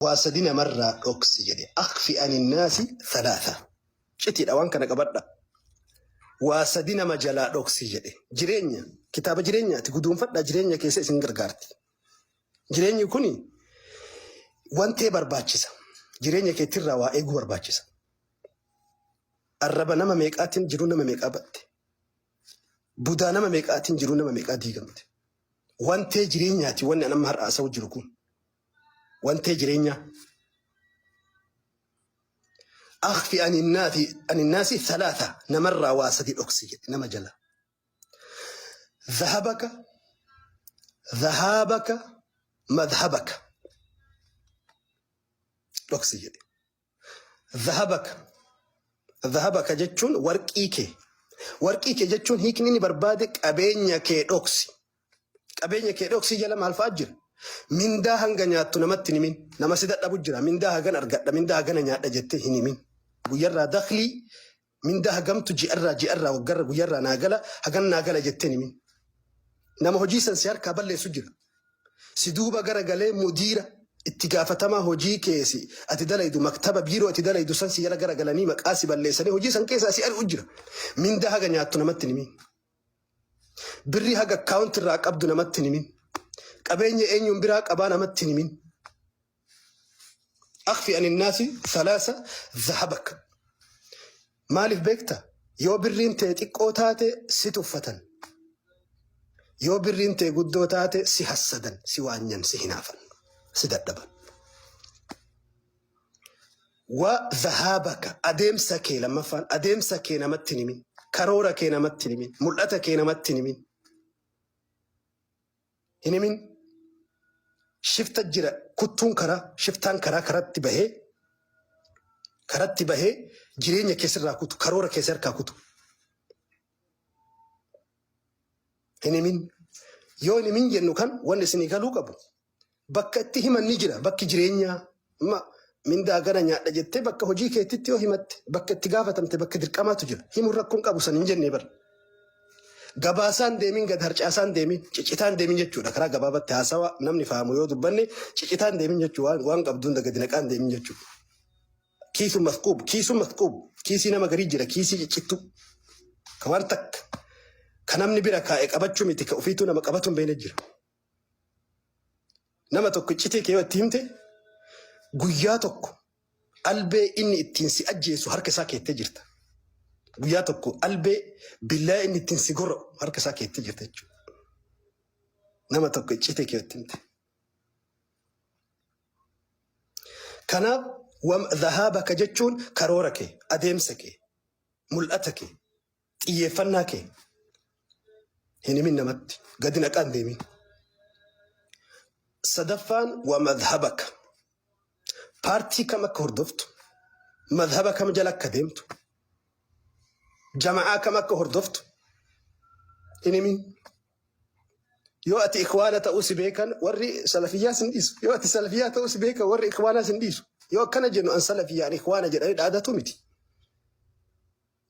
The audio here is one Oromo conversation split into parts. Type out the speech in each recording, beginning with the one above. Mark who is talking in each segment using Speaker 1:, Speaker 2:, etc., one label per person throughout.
Speaker 1: Waa sadi namarraa dhoksi jedhe. Akhfi aninnaasi thalaatha. Citiidha waan kana qabadha. Waa sadi nama jalaa dhoksi jedhe. Jireenya kitaaba jireenyaati guduunfadhaa jireenya keessa isin gargaarti. Jireenyi kuni wantee barbaachisa. Jireenya keetirraa waa eeguu barbaachisa. Arraba nama meeqaatiin jiruu nama meeqaa batte. Budaa nama meeqaatiin jiruu nama meeqaa diigamte. Wantee jireenyaati wanni an amma har'a haasa'u jiru kun. Wantee jireenyaa. Akhfi aninnaasi thalaatha namarraa waa sadi dhoksi jedhe nama jala. Dhahabaka, dhahaabaka, madhabaka dhoksi jedhe. Dhahabaka. Dhahabaka jechuun warqii kee. Warqii kee jechuun hiikni inni barbaade qabeenya kee dhoksi. Qabeenya kee dhoksii jala maal fa'aa jira? Mindaa hanga nyaattu namatti hin himin. Nama si dadhabu jira. Mindaa hagan argadha, mindaa hagana nyaadha jettee hin himin. Guyyarraa daklii mindaa hagamtu ji'arraa ji'arraa waggarra guyyarraa naa gala hagan naa gala jettee hin himin. Nama hojii san si harkaa balleessu jira. Si duuba gara galee mudiira itti gaafatamaa hojii kee si ati dalaydu maktaba biiroo ati dalaydu san si jala gara galanii maqaa si balleessanii hojii san keessaa si ari'u jira. Mindaa haga nyaattu namatti hin himin. Birrii haga akkaawunti irraa qabdu namatti hin himin. Qabeenya eenyuun biraa qabaa namatti hin himin. Akhfi aninnaasi thalaasa dhahabak. Maaliif beekta? Yoo birriin tee xiqqoo taate si tuffatan. Yoo birriin tee guddoo taate si hassadan, si waanyan, si hinaafan, si dadhaban. Wa dhahaabaka adeemsa kee lammaffaan adeemsa kee namatti hin himin. Karoora kee namatti hin himin. Mul'ata kee namatti hin himin. Hin himin. Shifta jira kuttuun karaa shiftaan karaa karatti bahee karatti bahee jireenya kee sirraa kutu karoora kee si harkaa kutu. Hin himin. Yoo hin himin jennu kan wanni isinii galuu qabu Bakka itti himan ni jira. Bakki jireenyaa amma mindaa gana nyaadha jettee bakka hojii keetitti yoo himatte bakka itti gaafatamte bakka dirqamaatu jira. Himuun rakkoon qabu san hin jennee bara. Gabaasaan deemin gad harcaasaan deemin cicitaan deemin jechuudha. Karaa gabaabatti haasawa namni fahamu yoo dubbanne cicitaan deemin jechuudha. Waan, waan qabdu hunda gadi naqaan deemin jechuudha. Kiisu masquub, kiisu masquub, kiisii nama garii jira, kiisii ciccittuu. Ka waan takka ka namni bira kaa'e qabachuu miti ka ofiituu nama qabatu hin beekne jira. Nama tokko iccitii kee yoo itti himte guyyaa tokko albee inni ittiin si ajjeesu harka isaa keettee jirta. Guyyaa tokko albee billaa inni ittiin si gorra'u harka isaa keettee jirta jechuudha. Nama tokko iccitii kee yoo itti himte. Kanaaf dhahaabaka jechuun karoora kee, adeemsa kee, mul'ata kee, Xiyyeeffannaa kee hin himin namatti. Gadi naqaa hin deemin. Sadaffaan wa madhabaka. Paartii kam akka hordoftu, madhaba kam jala akka deemtu, jama'aa kam akka hordoftu hin himin. Yoo ati ikhwaana ta'uu si beekan warri salafiyyaa sin dhiisu. Yoo ati salafiyyaa ta'uu si beekan warri ikhwaanaa sin dhiisu. Yoo akkana jennu an salafiyyaa an ikhwaana jedhanii dhaadatu miti.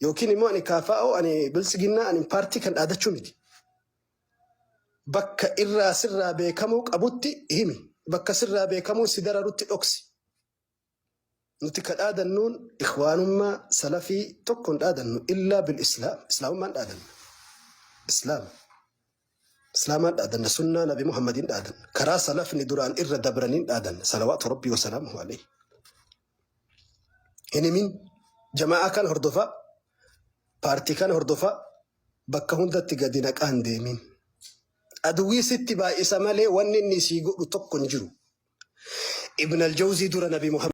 Speaker 1: Yookiin immoo ani KFO, ani Biltsiginnaa, ani paartii kan dhaadachuu miti. Bakka irraa sirraa beekamuu qabutti himi. Bakka sirraa beekamuu si dararutti dhoksi. Nuti ka dhaadannuun ikhwaanummaa salafii tokko hin dhaadannu illaa bil islaam. Islaamummaan dhaadanna. Islaama. Islaamaan dhaadanna. Sunnaa Nabi Muhammadiin dhaadanna. Karaa salafni duraan irra dabraniin dhaadanna. Salawaatu Rabbii wa salaamuhu alayhi. Hin himin jama'aa kan hordofaa paartii kan hordofaa bakka hundatti gadi naqaa hin deemin. Aduwwii sitti baay'isa malee wanni inni sii godhu tokko hin jiru. Ibn al-Jawzii dura Nabi Muhammad.